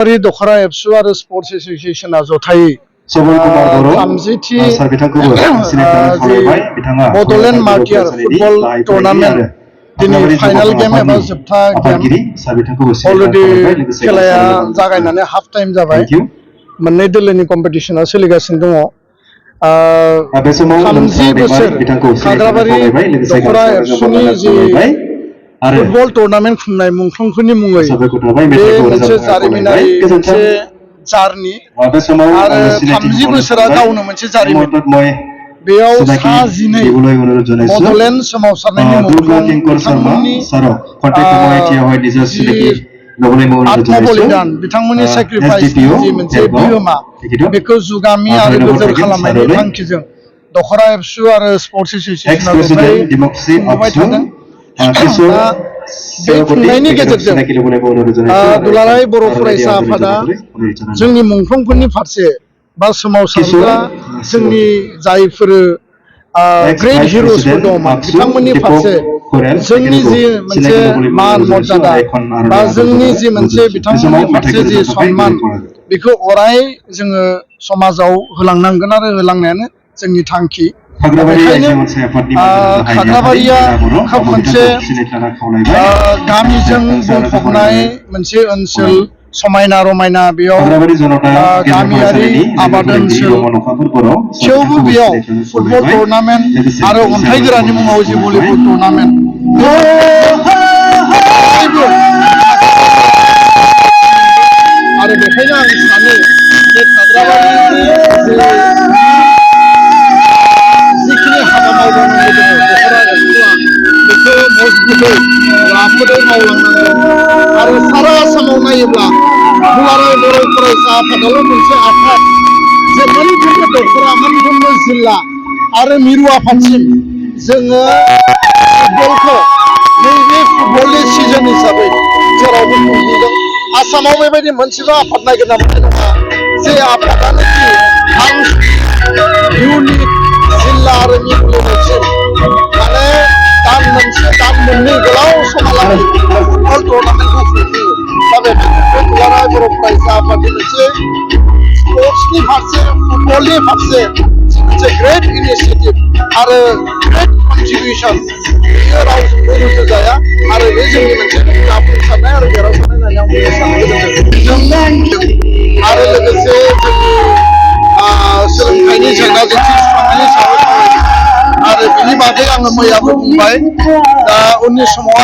दखरा एबसु आरो स्पर्ट्स एसोसिएशना जथायै थामजिथि बड'लेण्ड मार्टियार फुटबल टुर्नामेन्ट दिनै फाइनाल गेम एबा जोबथा गेम अलरेडि खेलाया जागायनानै हाफ टाइम जाबाय मोननै दोलोनि कम्पिटिशना सोलिगासिनो दङ 30 बोसोर खाग्राबारि दखरा एबसुनि जि फुटबल टुर्नामेन्ट खुंनाय मुंख्लंफोरनि मुङै बे मोनसे जारिमिनारि मोनसे जार्नि आरो 30 बोसोरा गावनो मोनसे जारिमिन बेयाव सा 12 बड'लेण्ड सोमावसारनायनि मुंख्लं बिथांमोननि आत्मबलिदान बिथांमोननि सेक्रिफाइसनि जि मोनसे बिहोमा बेखौ जुगामि आरो गोजोर खालामनायनि थांखिजों दखरा एबसु आरो स्पर्ट्स एसोसिएशना खुंबाय थादों बे खुंनायनि गेजेरजों दुलाराय बर' फरायसा आफादा जोंनि मुंख्लंफोरनि फारसे बा सोमावसारग्रा जोंनि जायफोर ग्रेट हिर'सफोर दंमोन बिथांमोननि फारसे जोंनि जि मोनसे मान मर्यादा बा जोंनि जि मोनसे बिथांमोननि फारसे जि सन्मान बेखौ अराय जोङो समाजाव होलांनांगोन आरो होलांनायानो जोंनि थांखि बेखायनो खाग्राबारिया खोब मोनसे गामिजों बुंफबनाय मोनसे ओनसोल समायना रमायना बेयाव गामियारि आबाद ओनसोल थेवबो बेयाव फुटबल टुर्नामेन्ट आरो अन्थाइ गोरानि मुङाव जि भलिबल टुर्नामेन्ट आरो बेखायनो आं सानो जे खाग्राबारिनि जिखिनि हाबा मावलांनांगौ दङ दखरा एबसुआ बेखौ मजबुतै राफोदै मावलांनांगोन आरो सारा आसामाव नायोब्ला दुलाराय बर' फरायसा आफादाल' मोनसे आफाद जे मोनफ्रोमबो दखरा मोनफ्रोमबो जिल्ला आरो मिरु आफादसिम जोङो फुटबलखौ नैबे फुटबलनि सिजन हिसाबै जेरावबो खुंबोदों आसामाव बेबायदि मोनसेल' आफाद नागिरना मोननाय नङा जे आफादानोखि आं इउनिट जिल्ला आरो मिरु लेभेलसिम माने दान मोनसे दान मोननै गोलाव समहालागै फुटबल टुर्नामेन्टखौ खुंफुङो दा बेखायनो दुलाराय बर' फरायसा आफादनि मोनसे स्पर्ट्सनि फारसे फुटबलनि फारसे मोनसे ग्रेट इनिसिएटिभ आरो ग्रेट कन्ट्रिबिउसन बेयो रावजोंबो रुजुजाया आरो बे जोंनि मोनसे जाफुंसारनाय आरो देरहासारनाय होननानै आं बुंनो सानो आरो लोगोसे जोंनि सोलोंथाइनि जेंना जेंसि सुस्रांनायनि सायाव आरो बिनि बागै आङो मैयाबो बुंबाय दा उननि समाव